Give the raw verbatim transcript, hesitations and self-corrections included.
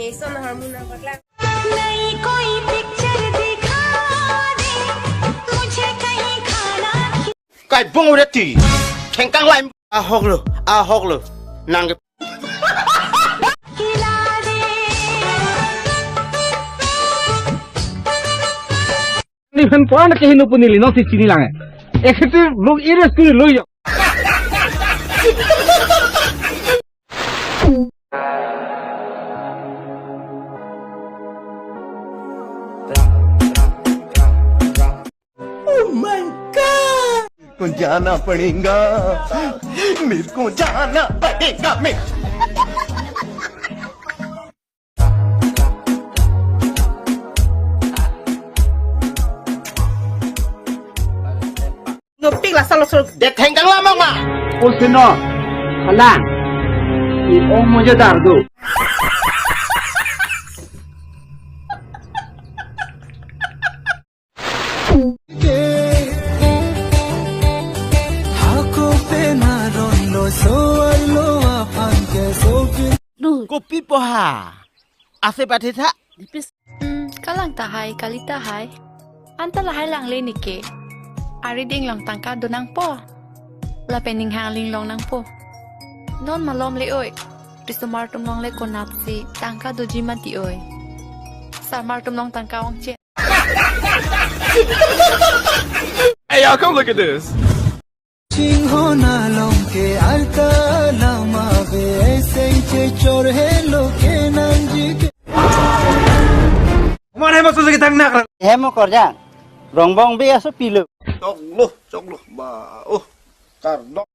Eson harmon nangpaklang. नई कोई पिक्चर दिखा दे, मुझे कहीं खाना खि- Kai bung udah ti. Kengkang lain. Ahok lo, ahok lo. Nang ke- खिला दे। Ni phan puan ke hinu puni li nong si chini lang. Ekhetu lung iris kuri lo yo. Oh my God! मेरे को जाना पड़ेगा, मेरे को जाना पड़ेगा, मैं Nopik la salo salo det hengkang lamang ma. O sino, halang. I ong moja dardo. Hako pena ron lo so alo aphan ke so pin. Kopi poha. Ase pathe tha. Dipis. Hmm, kalang tahai, kali tahai. Anta lahai langle neke. Ari ding long tangka do nangpo. Lapen ninghang ling long nangpo. Non malom le oi. Risomar tum longle konatsi tangka doji mati oi. Sarmar tum long tangka ongche. Hey, y'all, come look at this. Chinghona long ke arta lama ve, seng che chor he lo ke nangji ke. Mana hebat susah kita nak. Hemo korjang. Rongbong be aso pilo. Choklo, choklo. Ba, oh. Kardom.